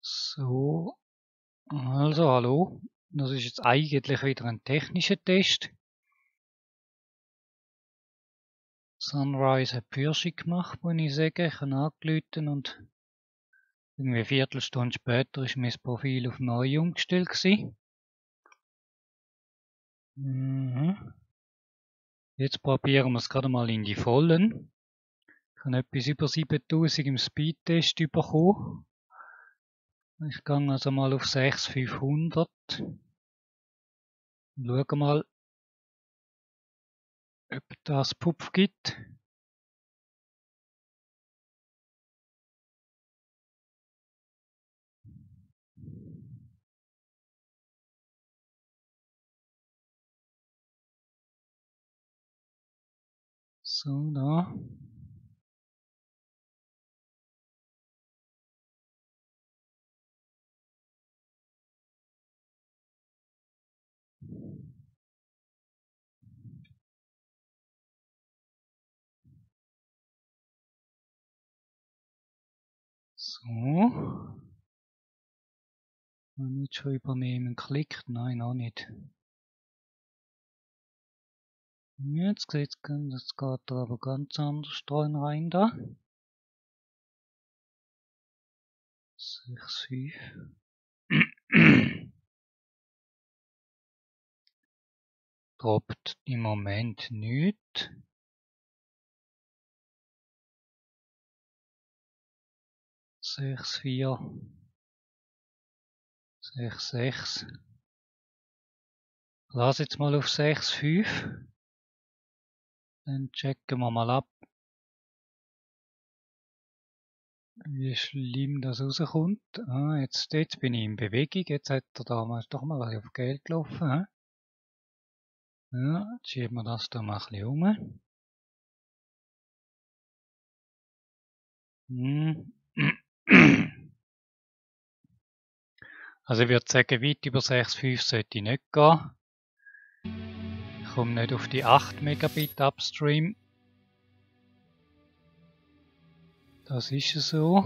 So, also hallo. Das ist jetzt eigentlich wieder ein technischer Test. Sunrise hat Pürschi gemacht, muss ich sagen. Ich habe angerufen und irgendwie eine Viertelstunde später ist mein Profil auf neu umgestellt gewesen. Jetzt probieren wir es gerade mal in die Vollen. Ich habe etwas über 7000 im Speedtest bekommen. Ich gehe also mal auf 6500. Schauen mal, ob das Pupf gibt. So, da. So. Noch nicht schon übernehmen klickt? Nein, noch nicht. Jetzt geht's, das geht da aber ganz anders rein da. 6, 5. Droppt im Moment nicht. 6, 4. 6, 6. Lass jetzt mal auf 6, 5. Dann checken wir mal ab, wie schlimm das rauskommt. Ah, jetzt bin ich in Bewegung. Jetzt hat er damals doch mal auf Geld gelaufen. Ja, jetzt schieben wir das da mal ein bisschen um. Also ich würde sagen, weit über 6,5 sollte ich nicht gehen. Ich komme nicht auf die 8 Megabit Upstream. Das ist so.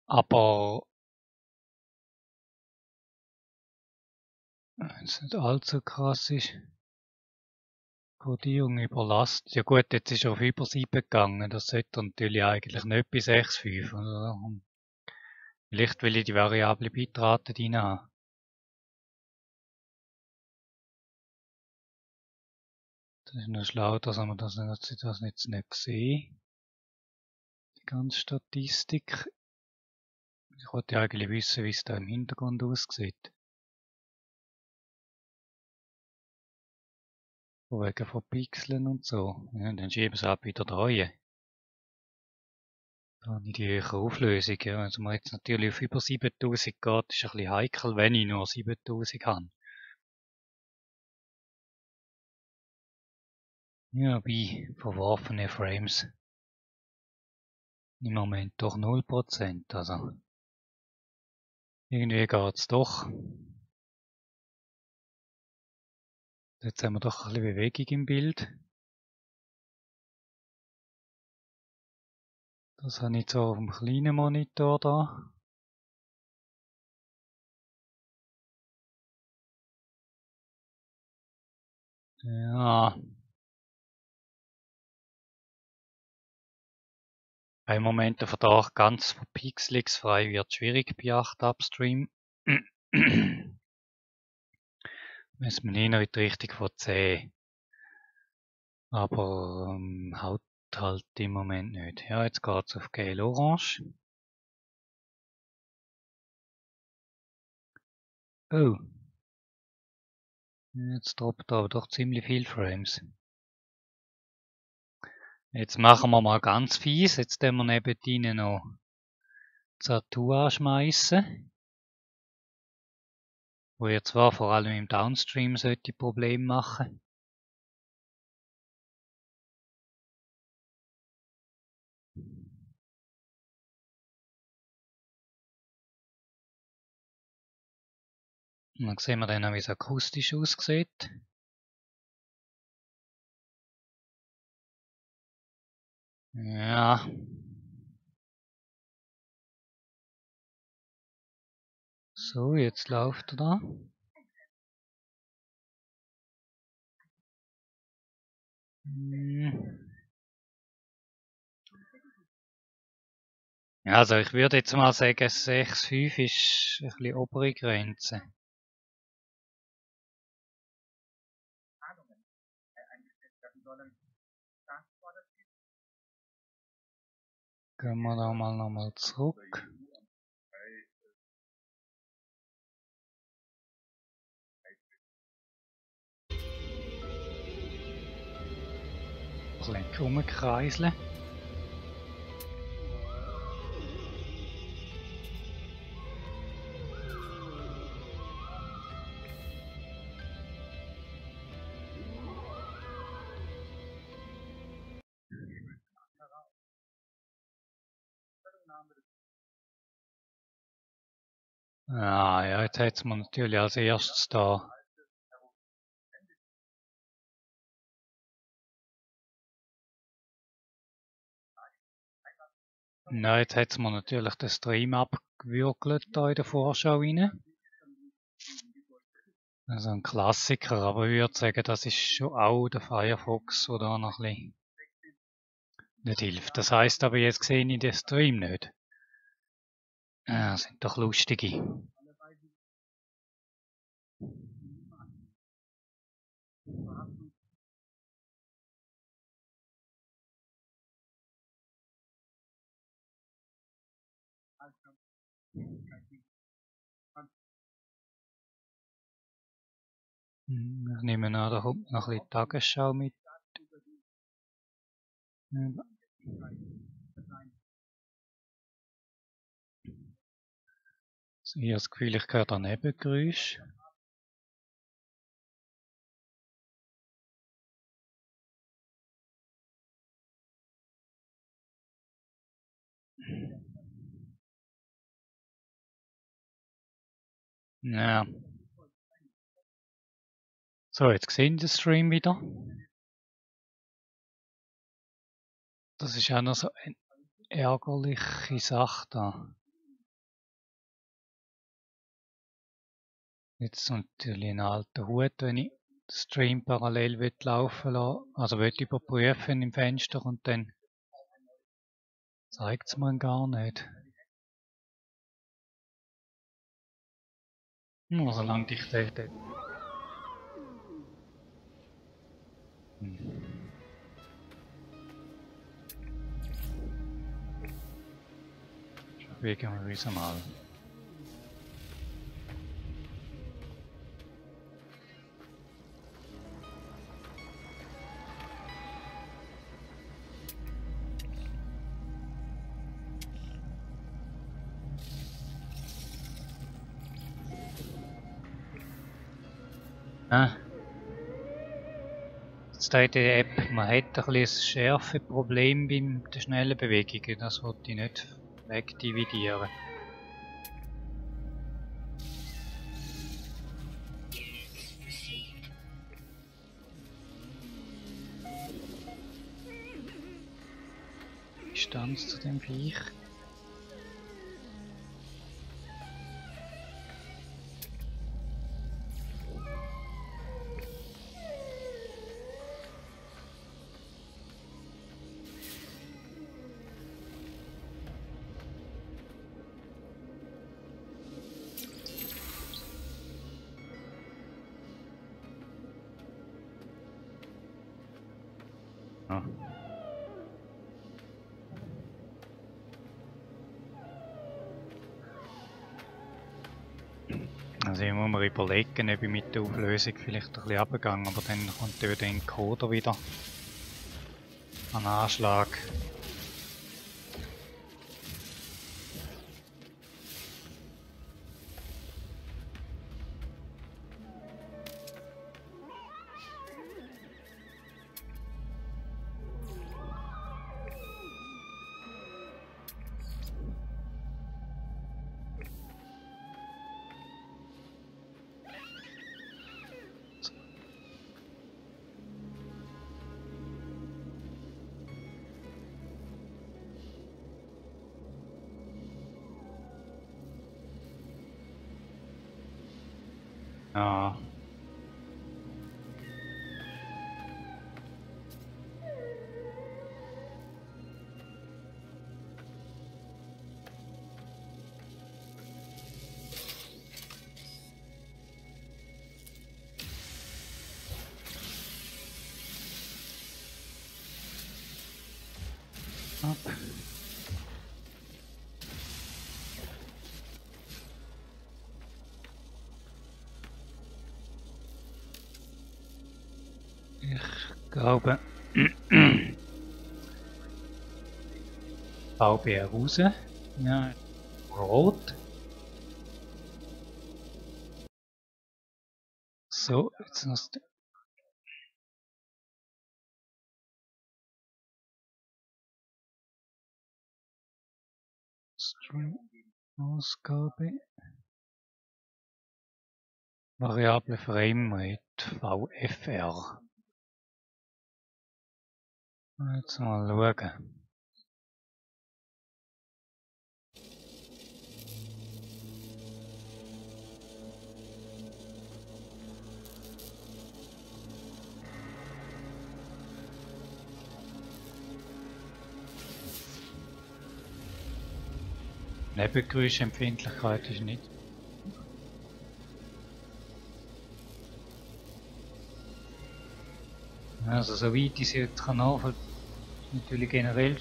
Aber wenn es nicht allzu krass ist, Codierung überlastet. Ja gut, jetzt ist er auf über 7 gegangen. Das sollte natürlich eigentlich nicht bei 6,5. Oder? Vielleicht will ich die variable Bitrate drin haben. Das ist noch schlau, dass man das jetzt nicht sehen. Die ganze Statistik. Ich wollte eigentlich wissen, wie es da im Hintergrund aussieht. Wegen von Pixeln und so. Ja, dann schieben sie ab wieder rein. Da habe ich die höhere Auflösung. Ja. Also man jetzt natürlich auf über 7000 geht, ist ein bisschen heikel, wenn ich nur 7000 habe. Ja, bei verworfene Frames im Moment doch 0%. Also irgendwie geht's doch. Jetzt haben wir doch ein bisschen Bewegung im Bild. Das habe ich so auf dem kleinen Monitor da. Ja. Im Moment der Vertrag ganz verpixelungsfrei wird schwierig bei 8 Upstream. Müssen wir eher in die Richtung von 10. Aber haut halt im Moment nicht. Ja, jetzt geht's auf Gel Orange. Oh. Jetzt droppt aber doch ziemlich viel Frames. Jetzt machen wir mal ganz fies. Jetzt tun wir neben ihnen noch Zatu anschmeißen. Wo ihr zwar vor allem im Downstream sollte Probleme machen. Und dann sehen wir dann, wie es akustisch aussieht. Ja. So, jetzt läuft er da. Ja, also ich würde jetzt mal sagen, 6,5 ist ein bisschen obere Grenze. Gehen wir da mal nochmal zurück. Ein bisschen rumkreiseln. Ah, ja, jetzt hat man natürlich als erstes da. Ja, jetzt hat man natürlich den Stream abgewürgelt da in der Vorschau rein. Also ein Klassiker, aber ich würde sagen, das ist schon auch der Firefox, der da noch ein bisschen nicht hilft. Das heisst aber, jetzt sehe ich den Stream nicht. Ah, sind doch lustige. Ich nehme an, da kommt noch ein bisschen Tagesschau mit. Also ich habe das Gefühl, ich höre da Nebengeräusche. Ja. So, jetzt sehen Sie den Stream wieder. Das ist auch noch so eine ärgerliche Sache da. Jetzt natürlich ein alter Hut, wenn ich den Stream parallel laufen lassen, also überprüfen im Fenster und dann zeigt es mir gar nicht. Nur solange dich dort. Wegen wir uns mal. Jetzt steht die App, man hat ein bisschen ein Schärfeproblem bei den schnellen Bewegungen. Das wollte ich nicht wegdividieren. Distanz zu dem Viech. Ja. Also ich muss mir überlegen, ob ich mit der Auflösung vielleicht ein bisschen runtergehe, aber dann kommt wieder der Encoder wieder an Anschlag. Ja. Ab. Ich glaube, VB raus. Ja, rot. So, jetzt noch Stream Ausgabe. Variable Framerate VFR. Jetzt mal schauen. Nebengeräuschempfindlichkeit ist nicht. Also soweit ich sie jetzt kann nachvollziehen, ist natürlich generell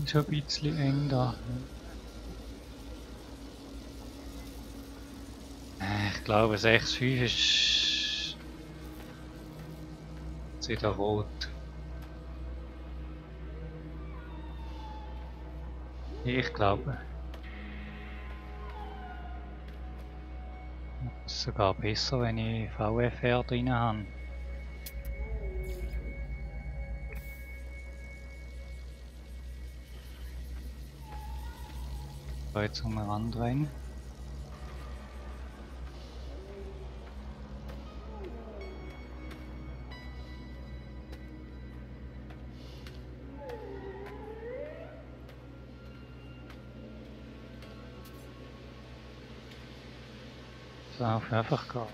schon ein bisschen eng da. Ich glaube 6,5 ist jetzt wieder rot. Ich glaube. Das ist sogar besser, wenn ich VFR drin habe. So, jetzt mal andrehen. So, auf einfach gehen.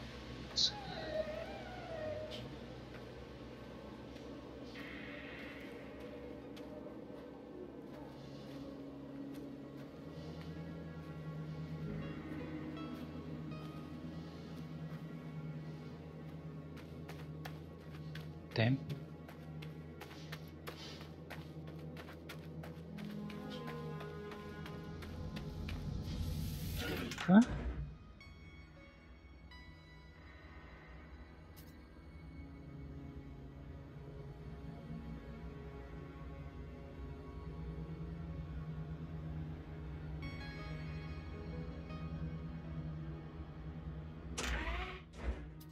Tempo. Okay.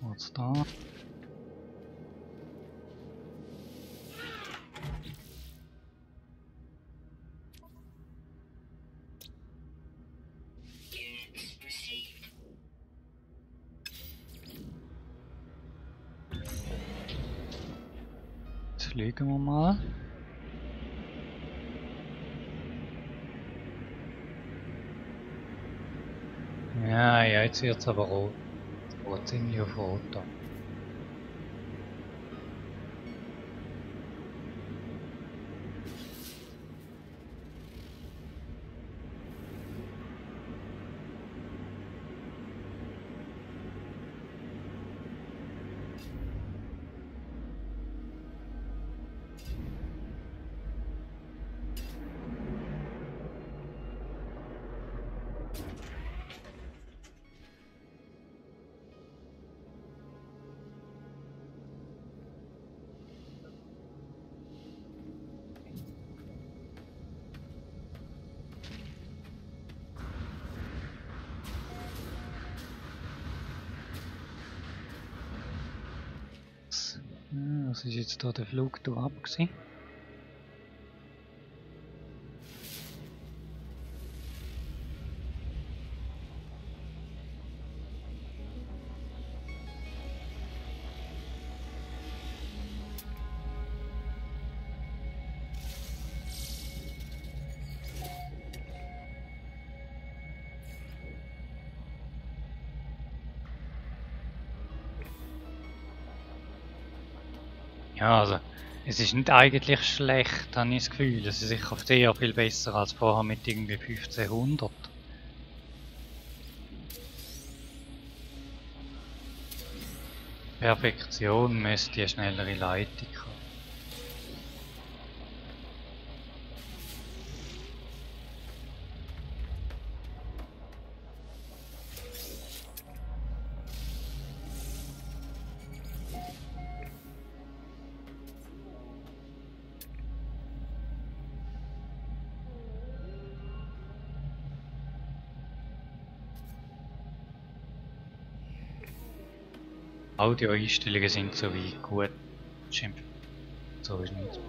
Was da? Jetzt legen wir mal. Ja, jetzt wird es aber rot. Rot ziemlich auf rot da. Was ist jetzt da der Flug da ab gewesen? Ja, also, es ist nicht eigentlich schlecht, habe ich das Gefühl. Es ist sicher sehr viel besser als vorher mit irgendwie 1500. Perfektion müsste eine schnellere Leitung haben. Audioeinstellungen sind soweit gut. So ist nicht.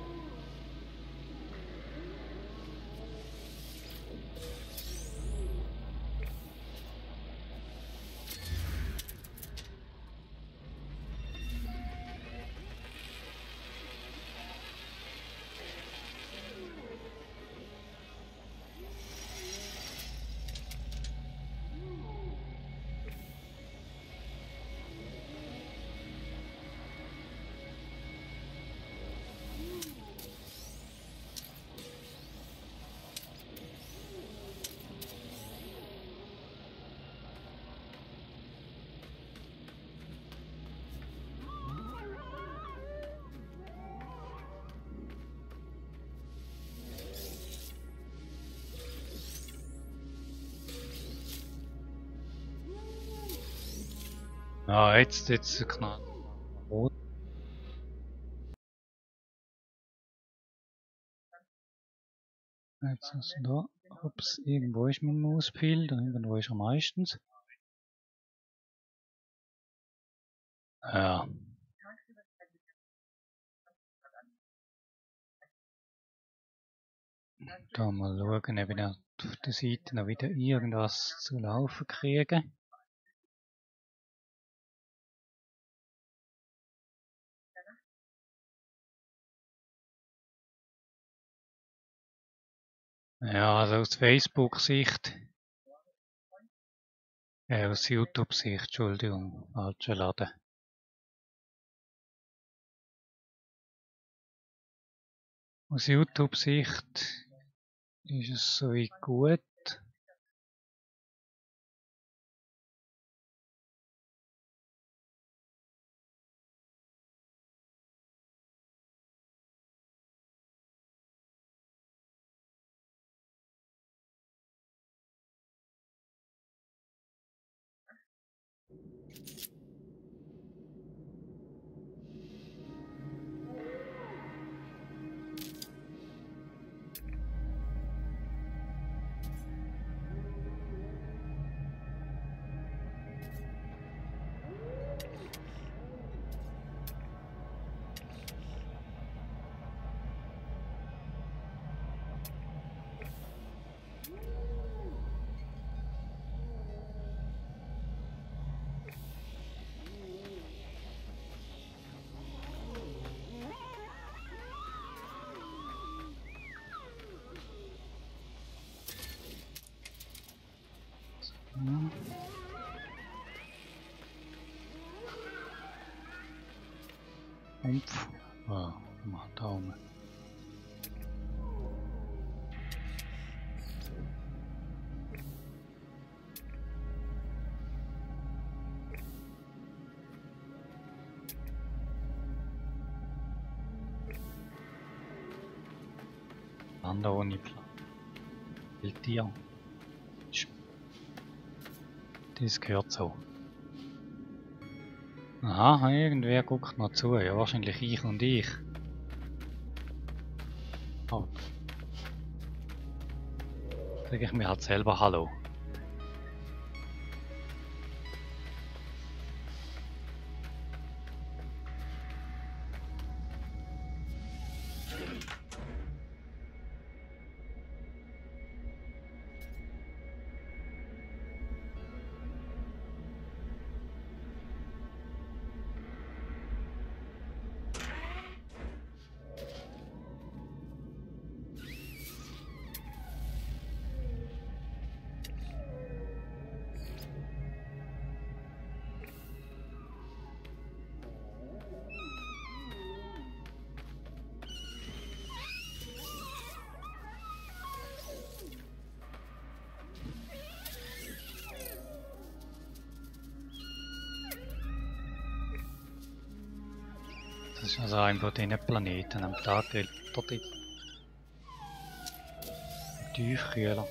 Ja, jetzt knallt rot. Jetzt hast du da. Ups, irgendwo ist mein Mauspfeil, irgendwo ist er meistens. Ja. Da mal schauen, ob ich da auf der Seite noch wieder irgendwas zu laufen kriege. Ja, also aus Facebook-Sicht, aus YouTube-Sicht, Entschuldigung, falscher Laden. Aus YouTube-Sicht ist es soweit gut. Hm. Umpf. Ja, mal Daumen. Andere ohne Plan. Wildtier. Das gehört so. Aha, irgendwer guckt noch zu. Ja, wahrscheinlich ich und ich. Aber sage ich mir halt selber Hallo. Das ist also ein von diesen Planeten. Am Tag gilt dort die Tiefkühler.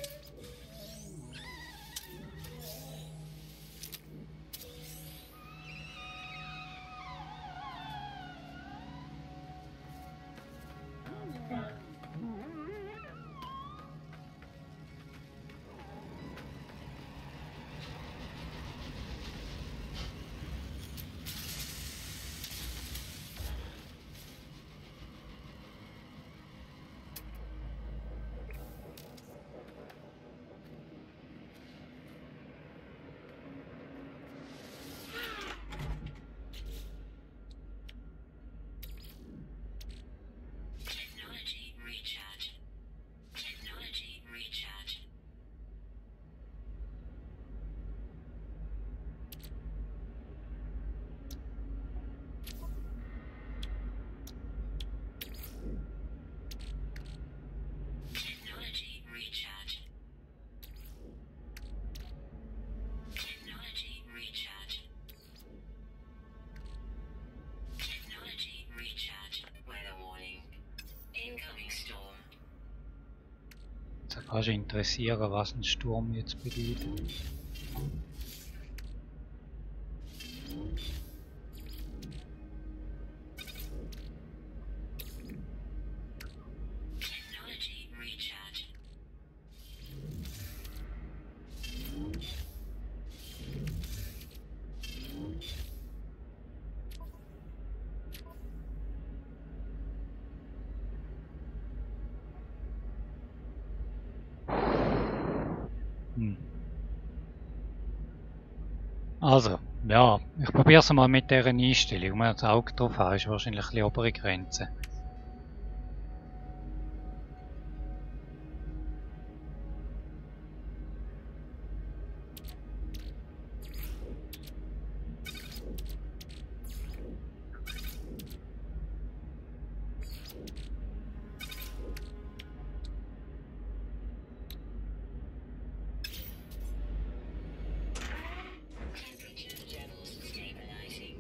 Da kannst du interessieren, was ein Sturm jetzt bedeutet. Also, ja, ich probiere es mal mit dieser Einstellung. Wenn man das Auge drauf hat, ist wahrscheinlich die obere Grenze.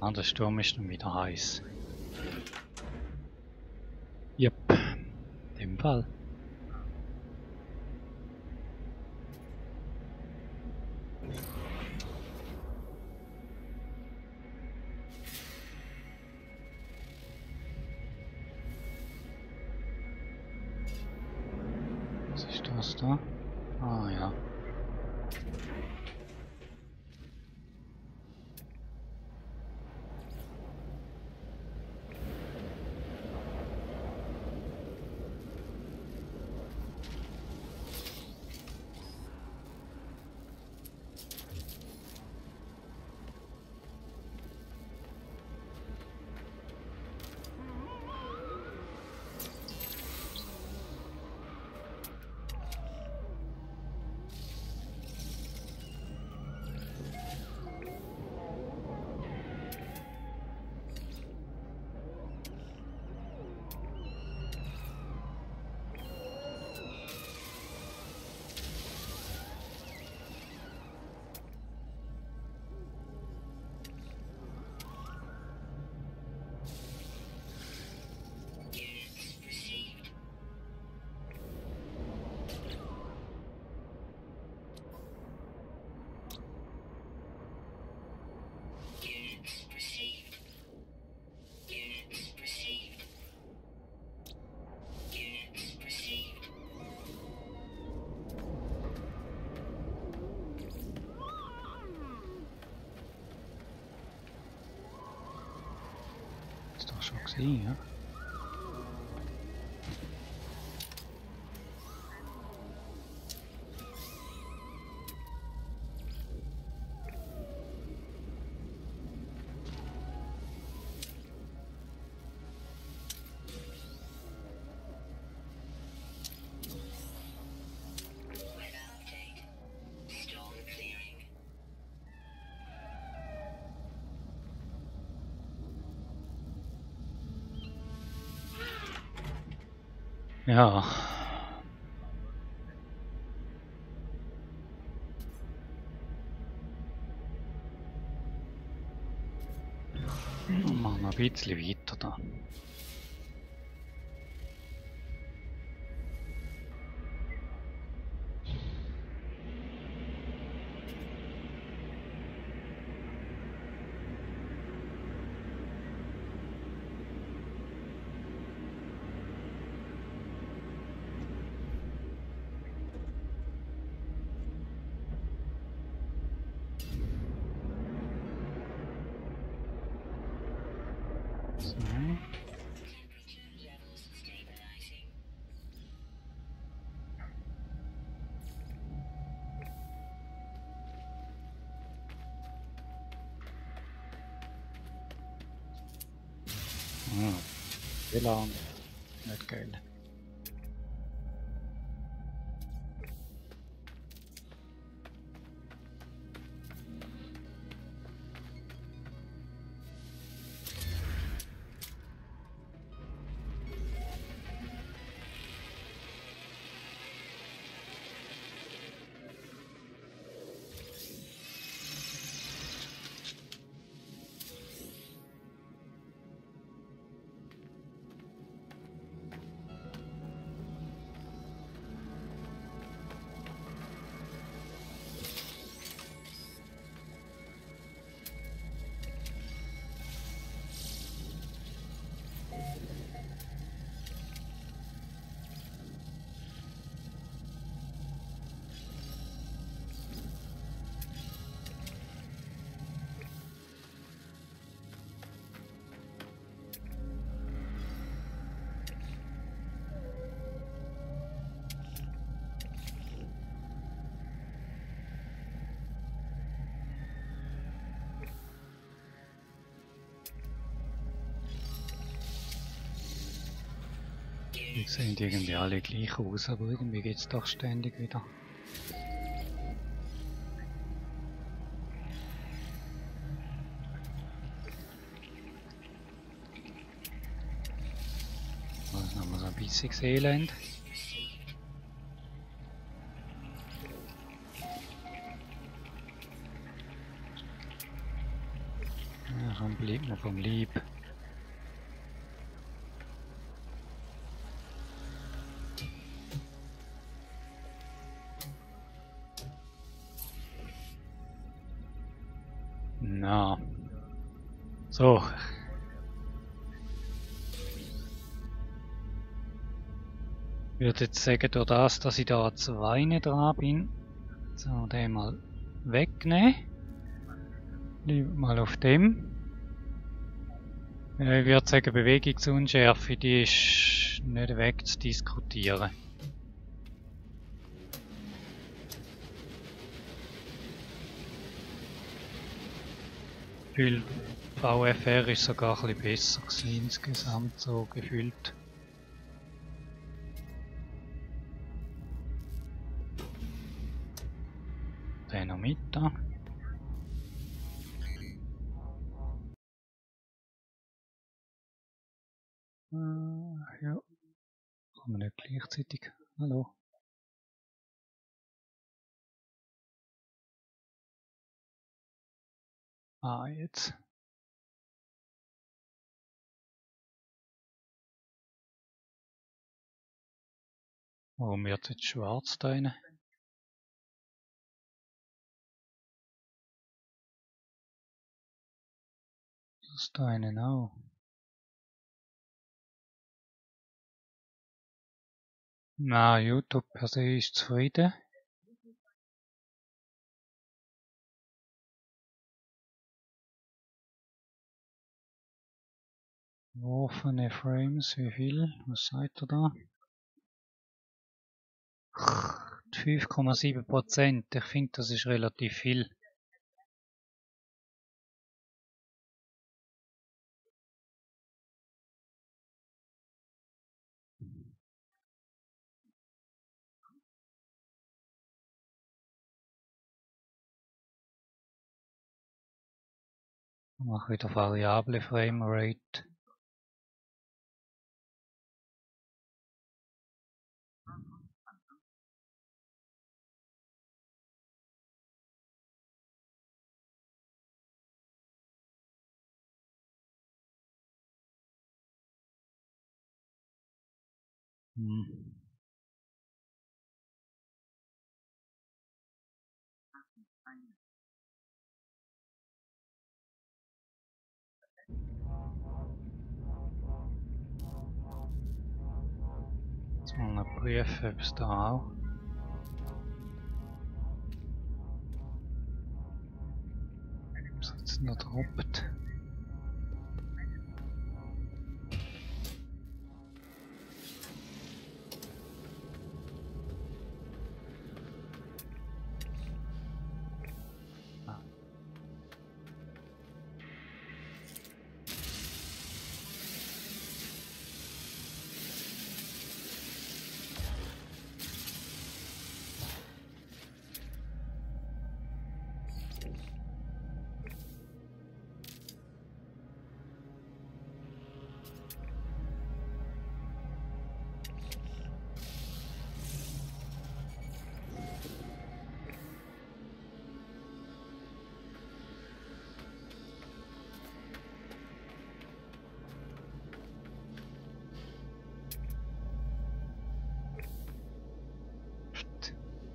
Ah, der Sturm ist dann wieder heiß. Yep, in dem Fall. Was ist das da? Ah ja. Ist doch schon gesehen, ja? Ja. Und machen noch ein bisschen weiter da. So. WLAN, nicht geil. Die sehen irgendwie alle gleich aus, aber irgendwie geht es doch ständig wieder. Das ist nochmal so ein bissiges Elend. Ja, dann bleibt man vom Lieb. Na. So. Ich würde jetzt sagen, durch das, dass ich da zwei dran bin, so, den mal wegnehmen. Bleiben mal auf dem. Ich würde sagen, Bewegungsunschärfe, die ist nicht wegzudiskutieren. Weil VFR ist sogar ein bisschen besser gewesen, insgesamt so gefühlt. Den noch mit da. Ja, kann man nicht gleichzeitig. Hallo. Ah, jetzt. Warum wird jetzt schwarz da rein? Das da einen auch. Na, YouTube per se ist zufrieden. Offene Frames, wie viel? Was seid ihr da? 5,7%. Ich finde, das ist relativ viel. Ich mache wieder variable Framerate. Hm. Jetzt mal noch prüfen, ob es da auch. Ob es jetzt noch droppt.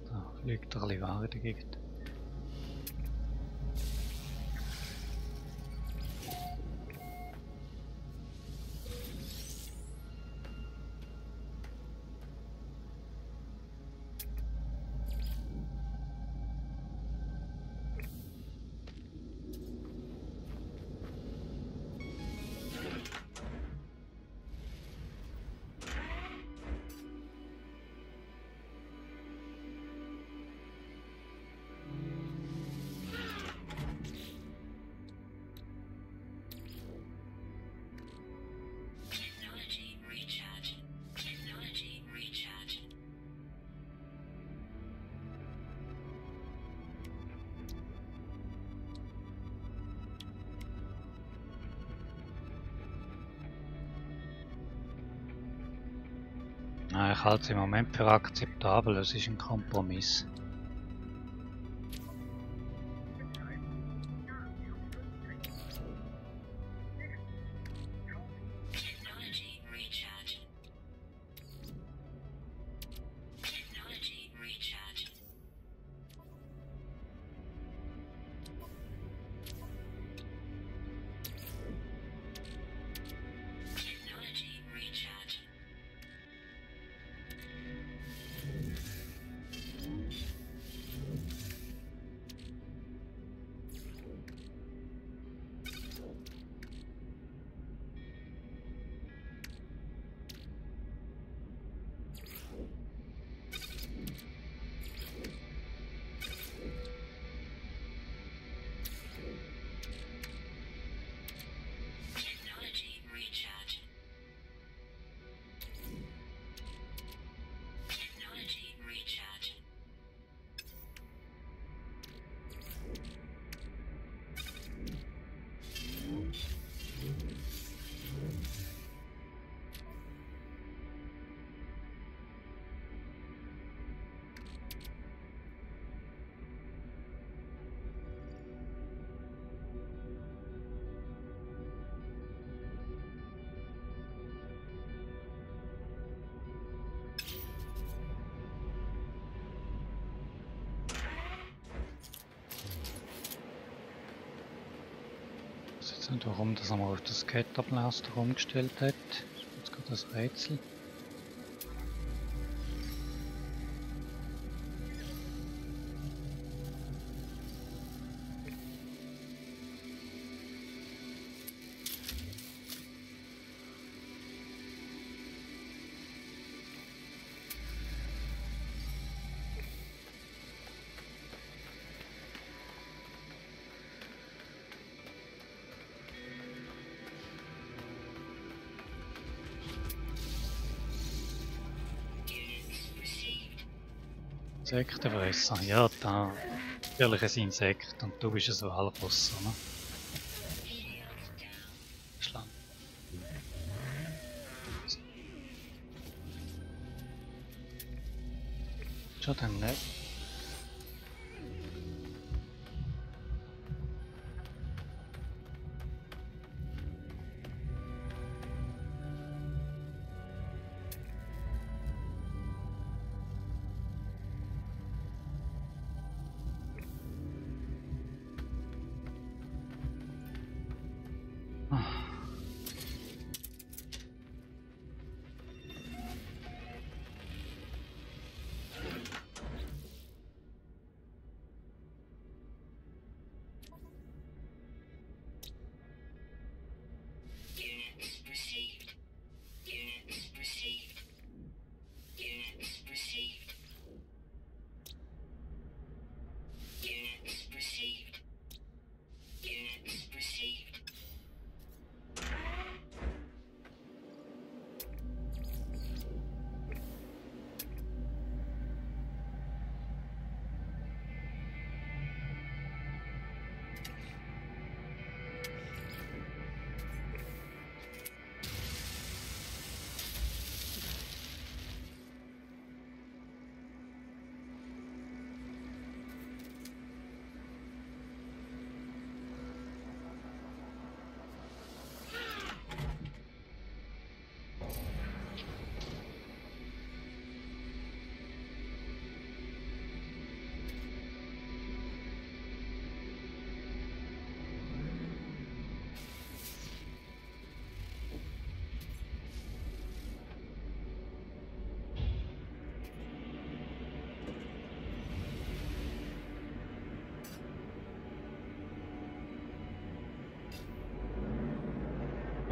Da fliegt ein bisschen Ware in die Gegend. Ich halte es im Moment für akzeptabel, es ist ein Kompromiss. Ich weiß jetzt nicht, warum das einmal auf das Scatterblaster umgestellt hat. Das ist jetzt gerade das Rätsel. Insektenfresser, ja, da. Natürlich ein Insekt und du bist ein Walross, oder? Schlange. Schon dann nicht.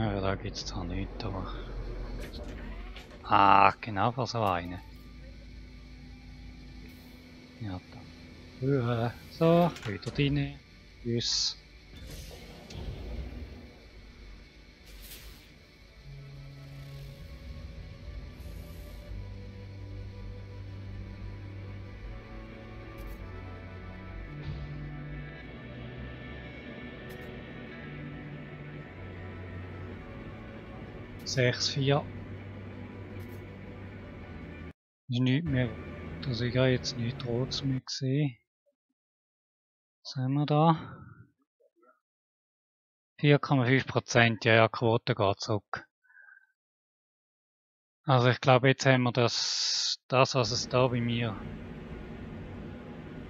Ja, da gibt's zwar nichts, aber... Ah, genau für so einen. Ja, da. So, wieder rein. Tschüss. Sechs, vier. Ist nichts mehr. Also ich habe jetzt nichts Rotes mehr gesehen. Was haben wir da? 4,5%, ja, Quote geht zurück. Also ich glaube, jetzt haben wir das was es da bei mir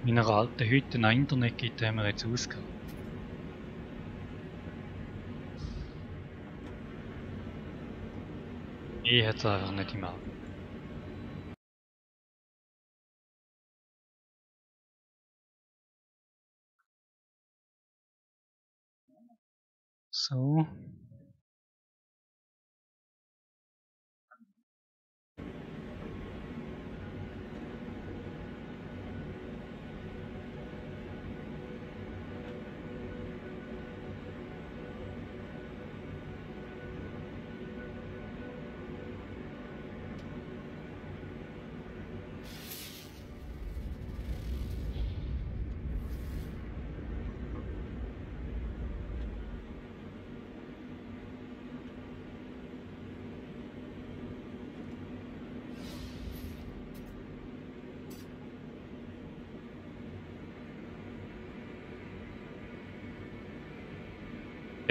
in meiner alten Hütte nach Internet gibt, haben wir jetzt ausgegangen. Ich hätte es einfach nicht im Auge. So.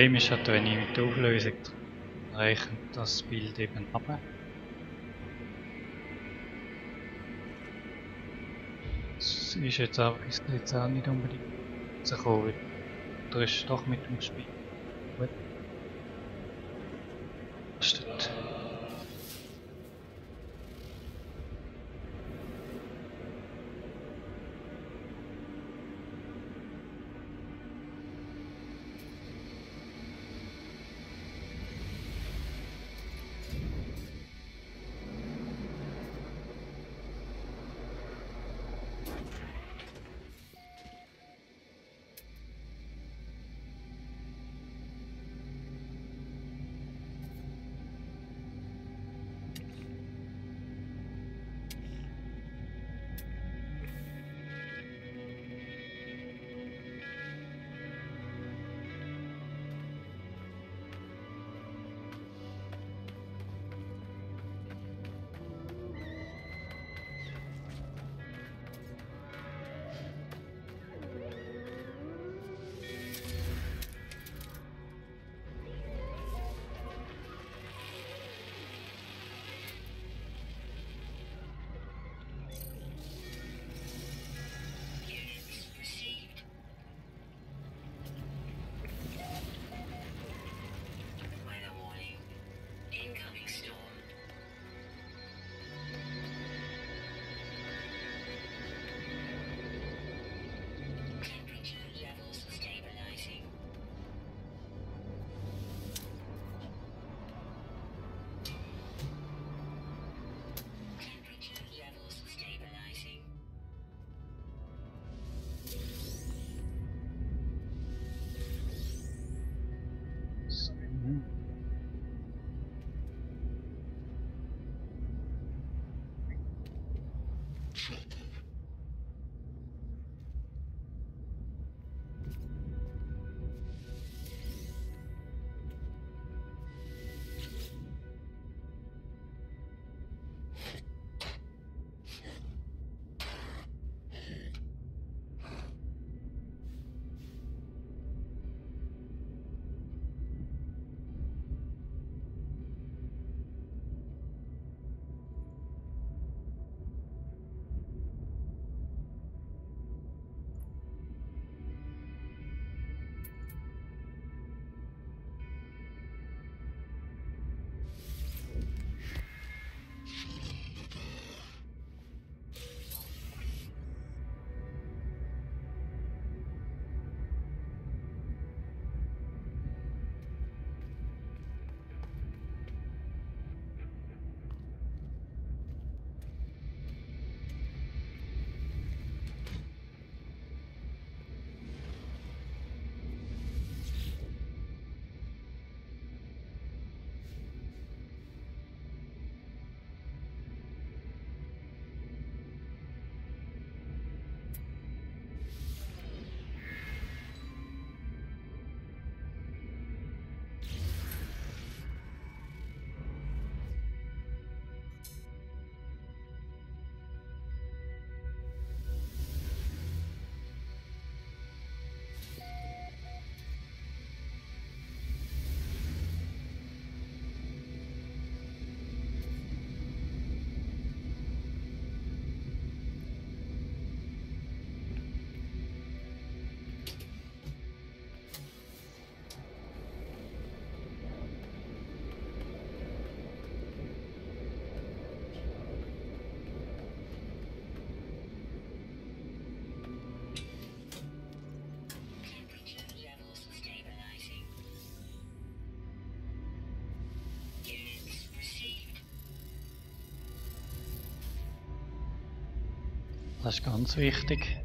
Problem ist halt, wenn ich mit der Auflösung rechne das Bild eben ab. Das ist jetzt auch nicht unbedingt rausgekommen, da ist doch mit dem Spiel gut gestellt. Das ist ganz wichtig.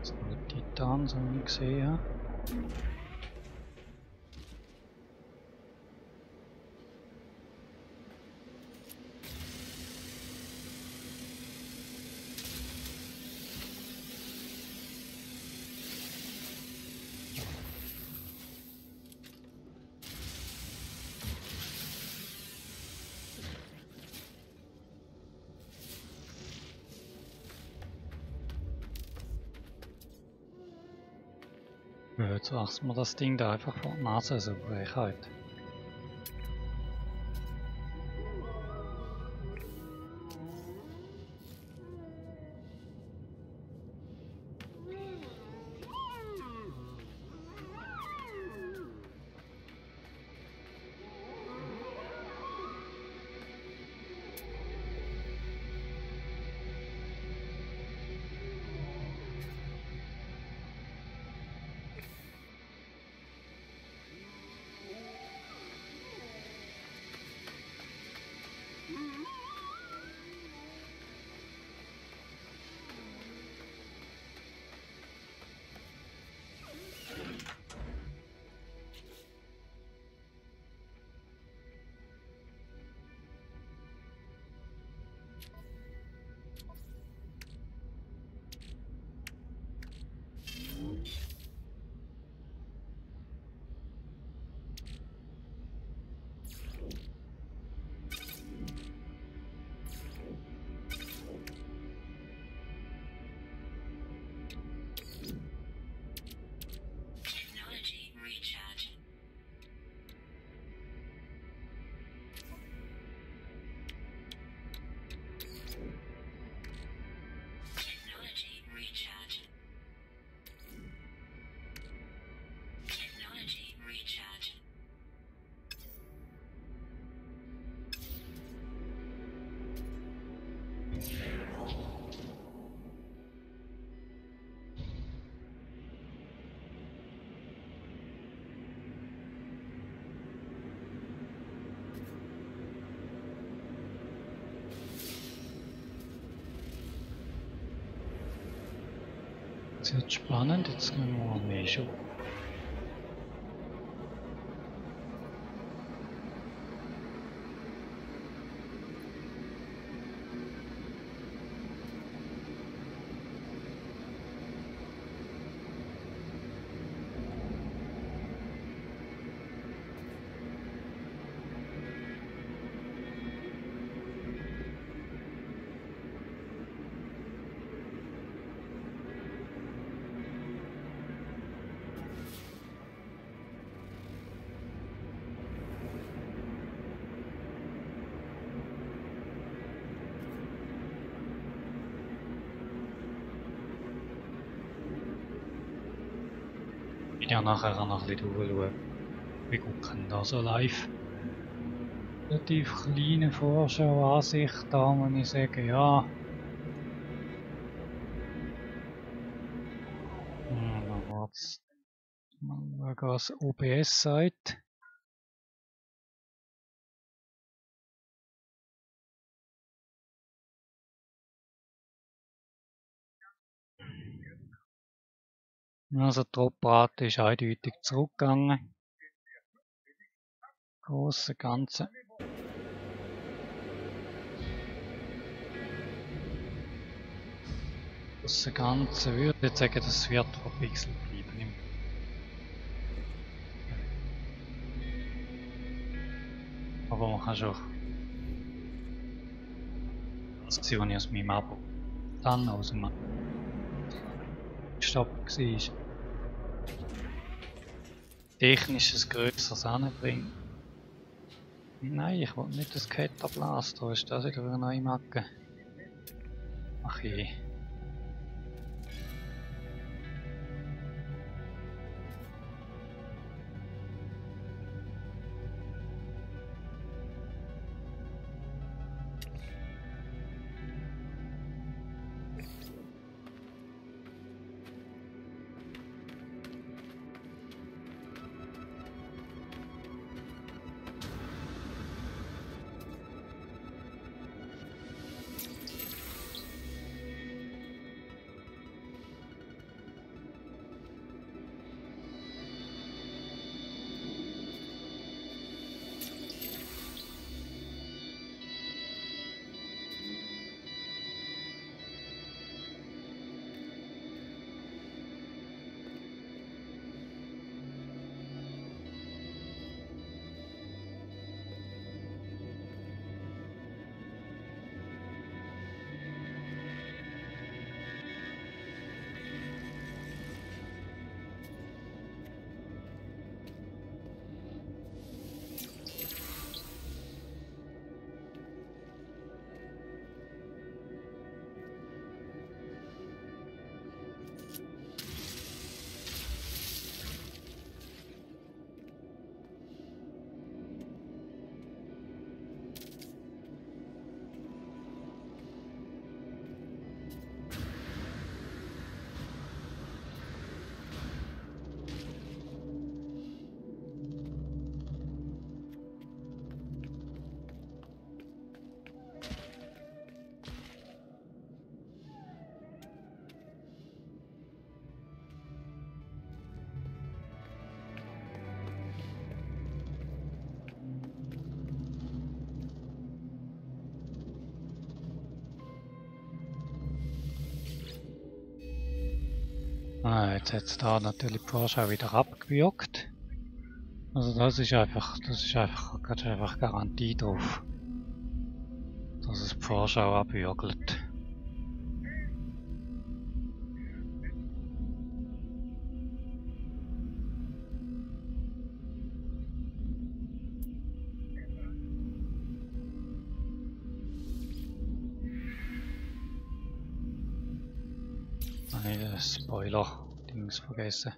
So, Titan, so wie ich gesehen habe. Jetzt wachsen wir das Ding da einfach vor die Nase, so Frechheit. Jetzt wird spannend, jetzt gehen wir mal mehr schon. Ich werde nachher noch ein bisschen durchschauen. Wir gucken da so live. Relativ kleine Vorschauansicht, da muss ich sagen, ja. Dann war's mal schauen, was OBS sagt. Also die Droprate ist eindeutig zurückgegangen. Große Ganze. Große Ganze würde ich sagen, das wird verpixelt bleiben. Aber man kann schon Aktionen aus meinem Abo dann aus dem Stopp war. Technisches größeres anbringen. Nein, ich will nicht das Ketter Blaster, ist das wieder eine neue Macke? Ach je. Jetzt hat es da natürlich die Vorschau wieder abgewürgt. Also das ist einfach Garantie drauf, dass es die Vorschau abwürgelt. Habe ich das Spoiler-Dings vergessen.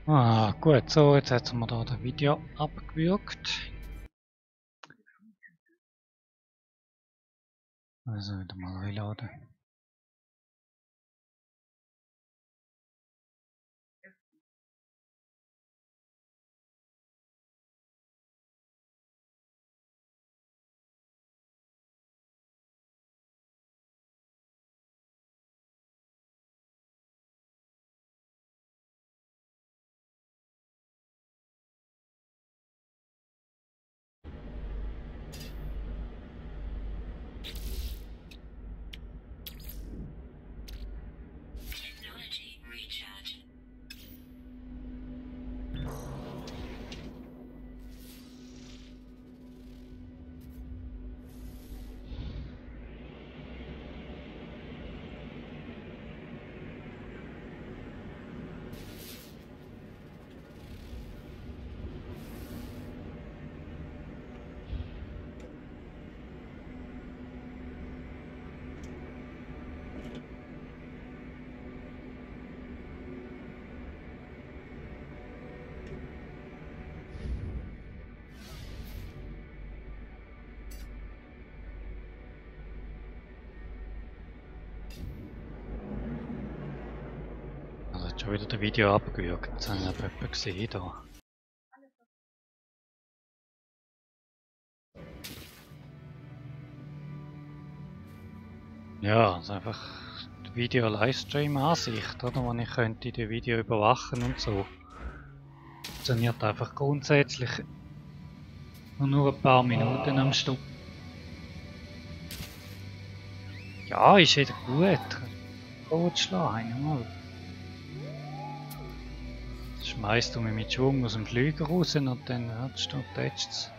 Ah, gut, so, jetzt hat mir da das Video abgewürgt. Also wieder mal reloaden. Also hat schon wieder das Video abgewürgt. Jetzt habe ich aber jemanden gesehen da. Ja, also einfach die Video-Livestream-Ansicht, oder? Wo ich könnte die Video überwachen und so. Funktioniert einfach grundsätzlich nur ein paar Minuten am Stück. Ja, ist wieder gut. Totschlagen, einmal. Schmeißt du mich mit Schwung aus dem Flüger raus und dann tätscht es.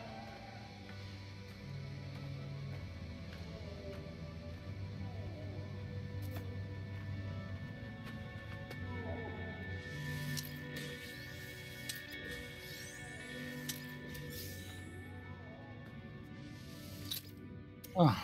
Ah.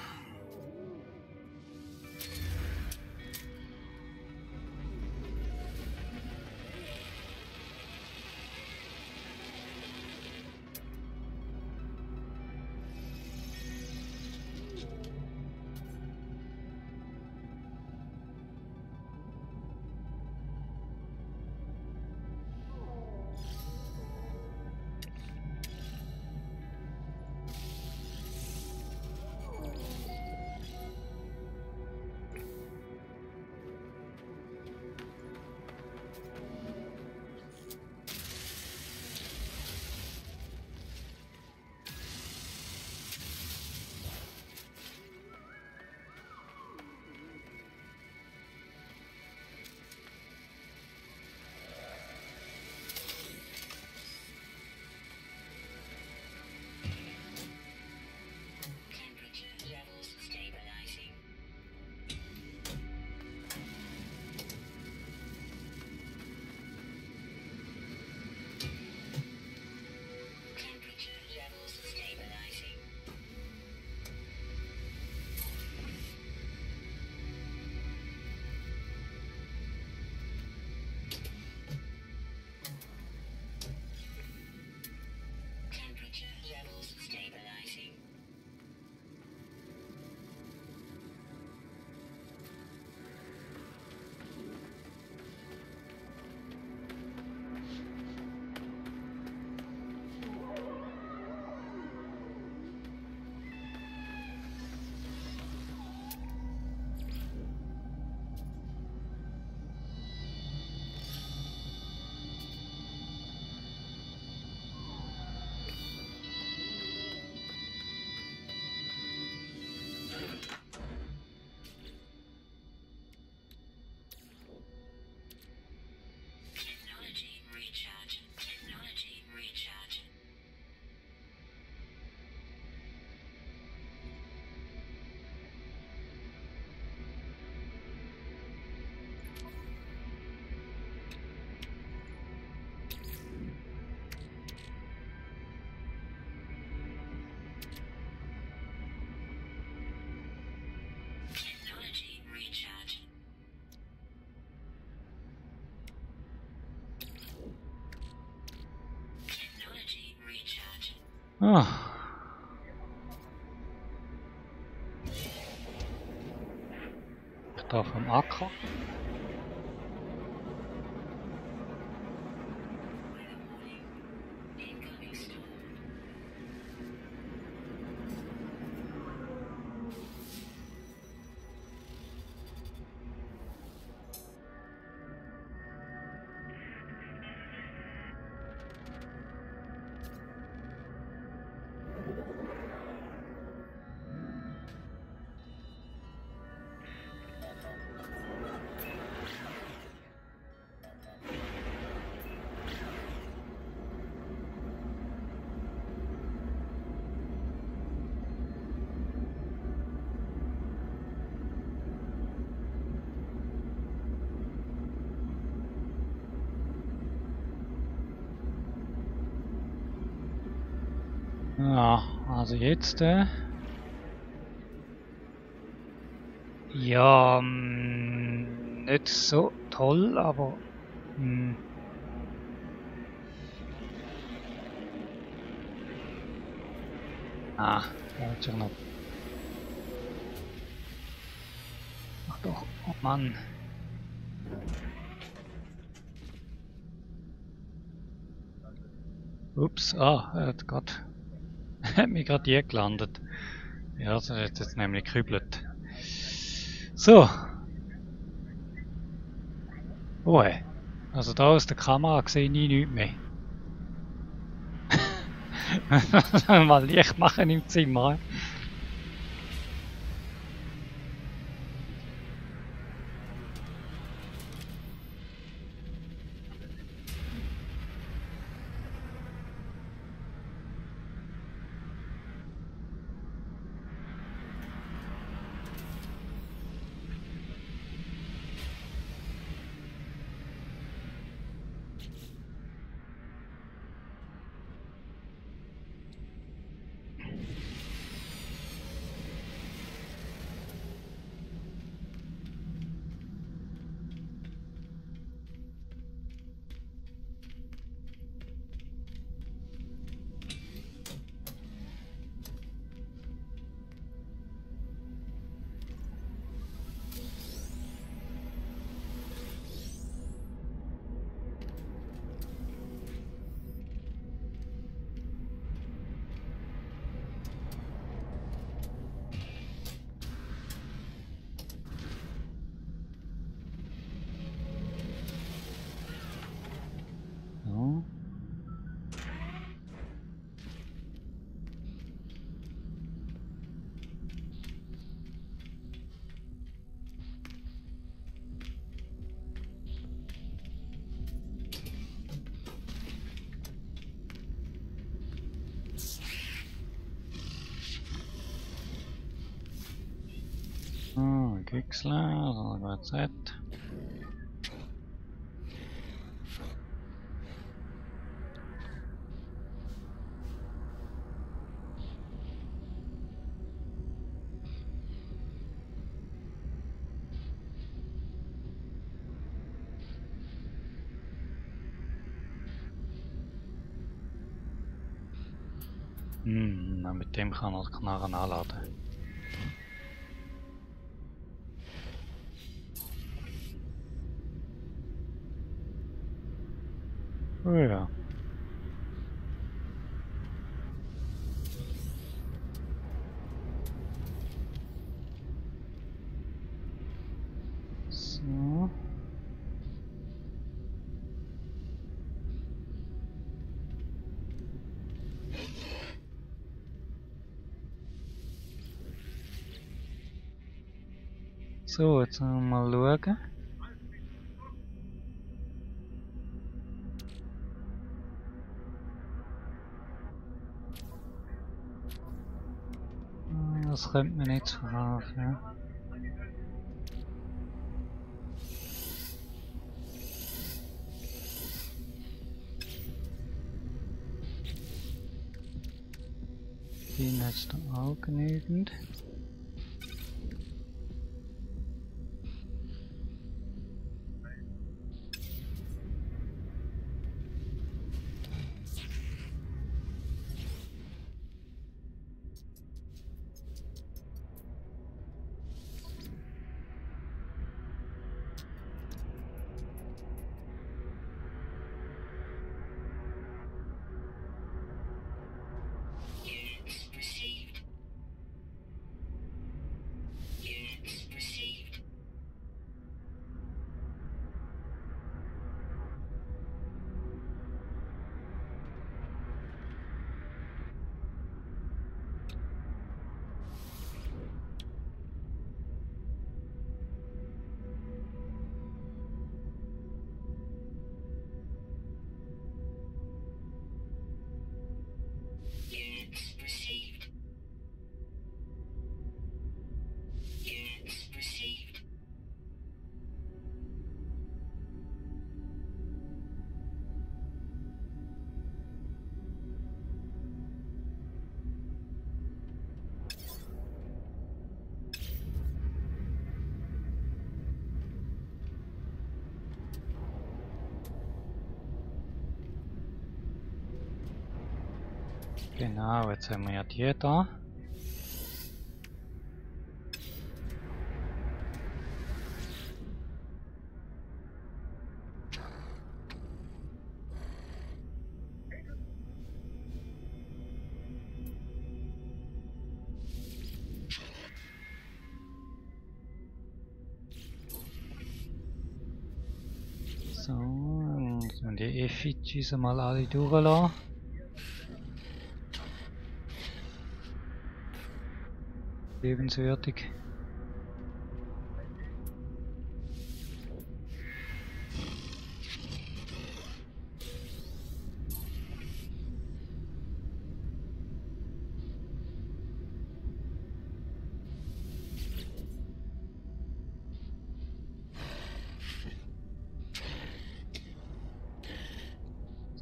Ah. Ich da vom Acker. Ja, also jetzt, ja, nicht so toll, aber falscher Knopf. Ach doch, oh Mann. Ups, er hat grad, hat mich gerade hier gelandet. Ja, das hat jetzt nämlich gekübelt. So. Oh, also da aus der Kamera sehe ich nichts mehr. Mal Licht machen im Zimmer. Ja. Güchsler, dann Z. Mit dem kann er Knarren anladen. Oh ja. So. So, jetzt mal schauen. Das könnte man nicht verkaufen. Ja. Den hat es da auch genügend. Genau, jetzt haben wir ja die da. So, jetzt müssen die Effigies mal alle durchlassen. Lebenswürdig.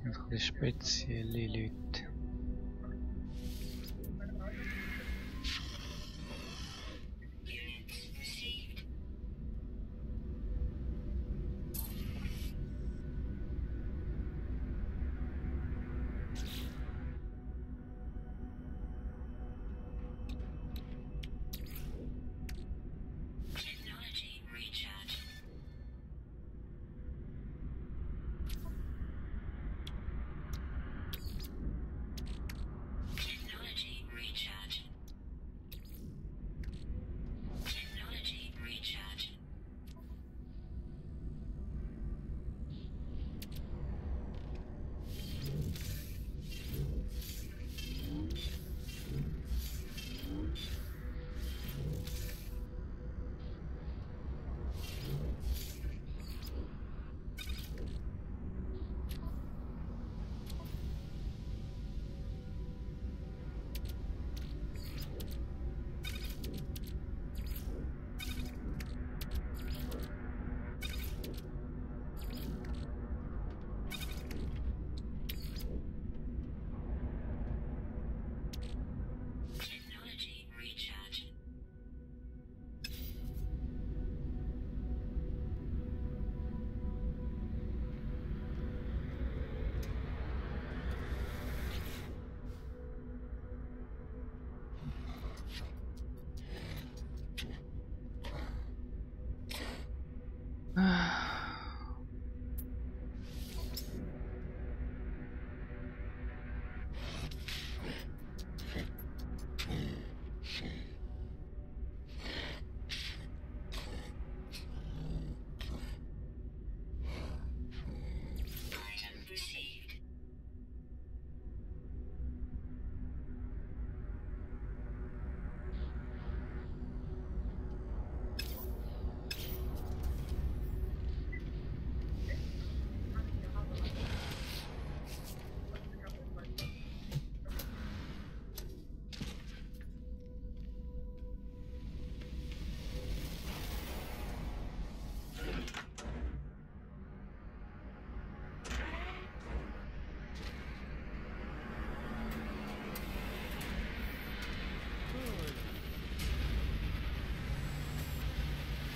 Einfach ein spezielle Leute.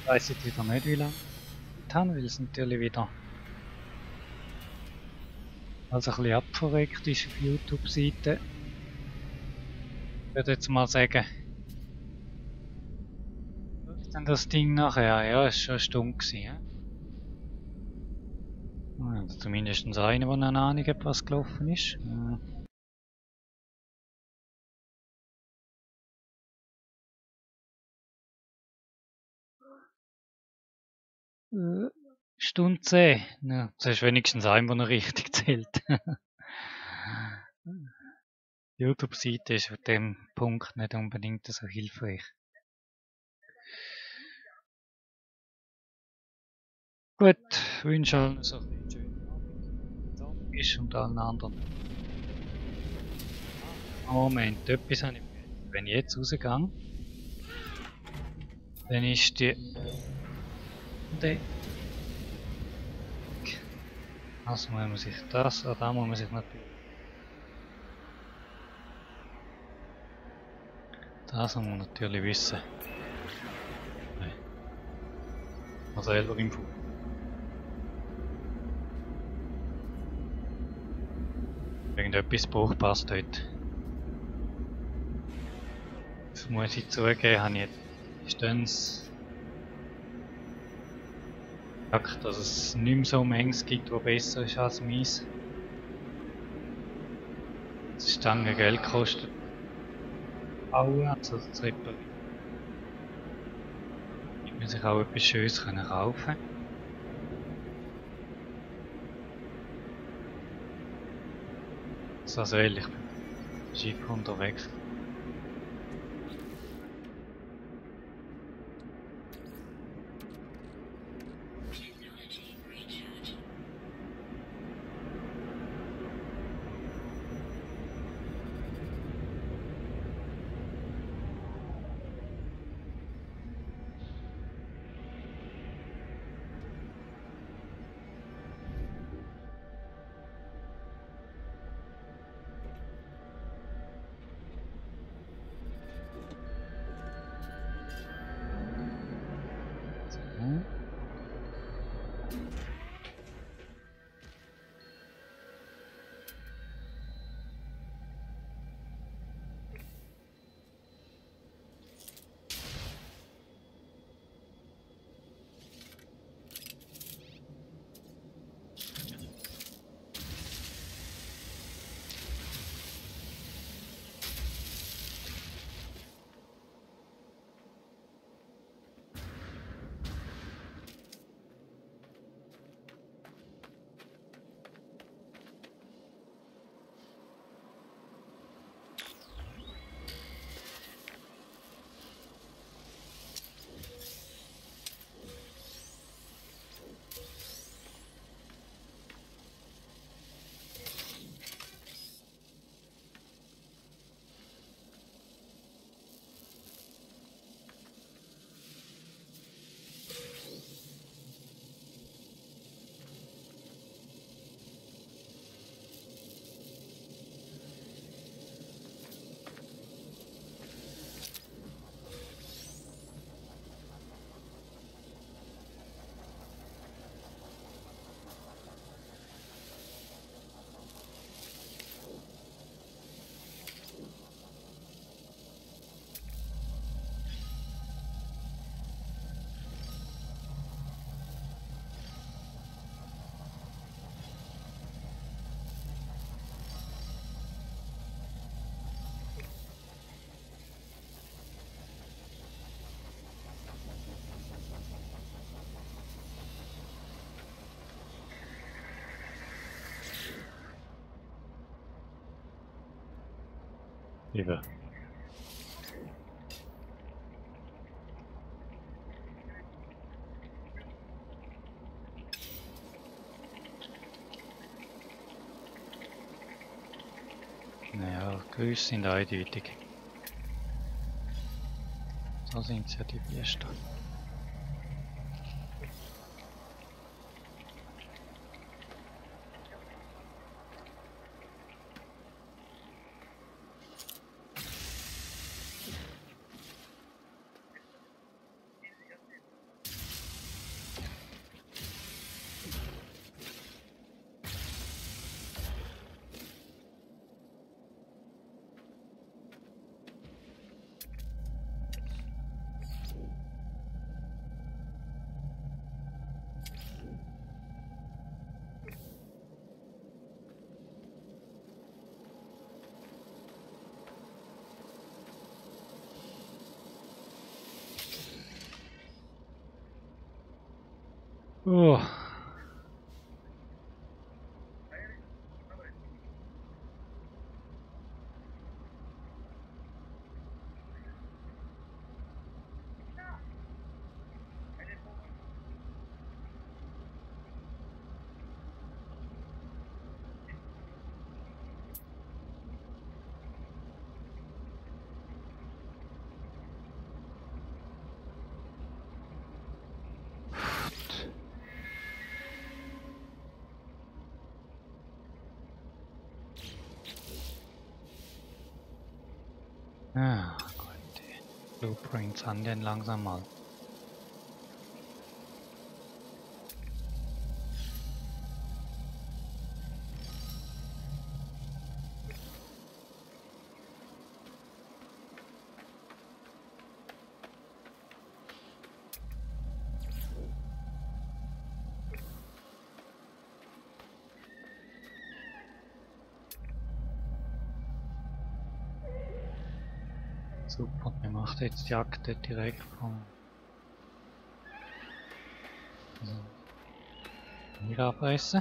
Weiß ich wieder nicht, wie lange ich getan, weil es natürlich wieder also ein bisschen abverreckt ist auf YouTube-Seite. Ich würde jetzt mal sagen, läuft denn das Ding nachher? Ja, es war schon eine Stunde gewesen, ja? Oder zumindest einer, der eine Ahnung hat, was gelaufen ist. Stunde 10. Ja, das ist wenigstens ein, der noch richtig zählt. Die YouTube-Seite ist auf dem Punkt nicht unbedingt so hilfreich. Gut, ich wünsche allen so einen schönen Abend ist und allen anderen. Moment, etwas habe ich vergessen. Wenn ich jetzt rausgehe, dann ist die... Also muss man sich das, da muss man sich natürlich... Das muss man natürlich wissen. Nein. Also selber im Fuß. Irgendetwas Brauchbares dort. muss ich zugeben, habe ich letztens gemerkt, dass es nicht mehr so manches gibt, das besser ist als meins. Es ist dann Geld gekostet. Also zu reparieren. Damit man sich auch etwas Schönes kaufen kann. Also ehrlich, ich bin Jeep unterwegs. Eben. Naja, Grüße sind eindeutig. So sind sie ja die Besten. Oh. Ah, gut. Die Blueprints haben den langsam mal. Super, wir machen jetzt die Jagd direkt vom hier abreißen.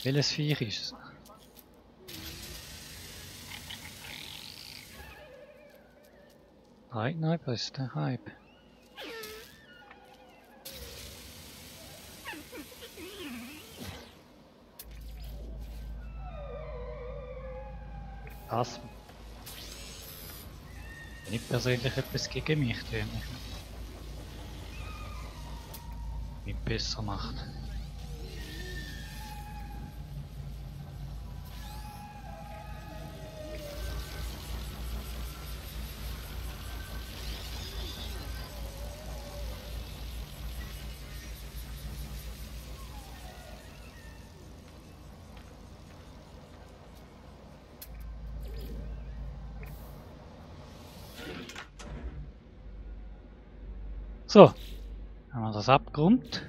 Welches Viech ist es? Nein, was ist der Hype? Das. Nicht persönlich etwas gegen mich, den mich nicht besser macht. So, haben wir das abgerundet.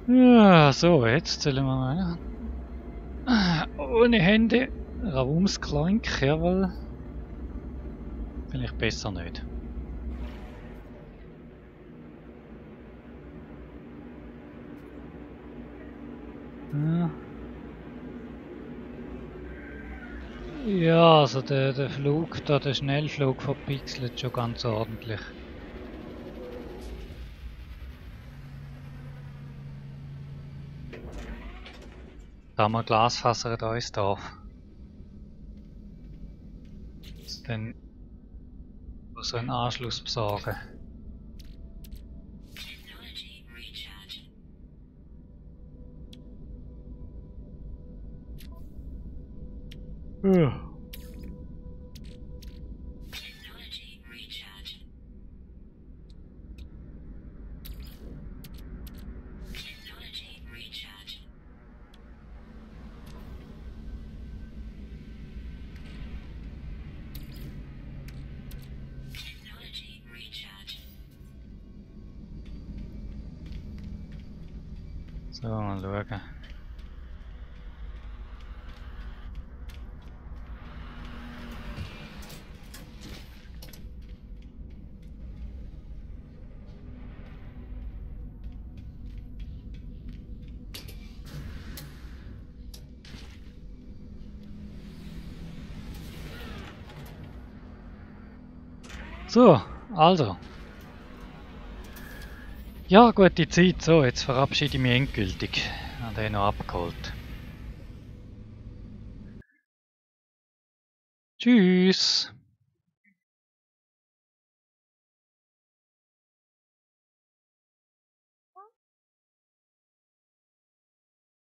Ja, so, jetzt sollen wir mal ohne Hände Raumsklank, jawohl. Vielleicht besser nicht. Ja. Ja, also der Flug da, der Schnellflug verpixelt schon ganz ordentlich. Da haben wir Glasfaser da ins Dorf. Jetzt dann so einen Anschluss besorgen. Ja. So, mal schauen. So, also. Ja, gute Zeit. So, jetzt verabschiede ich mich endgültig. Ich habe den noch abgeholt. Tschüss.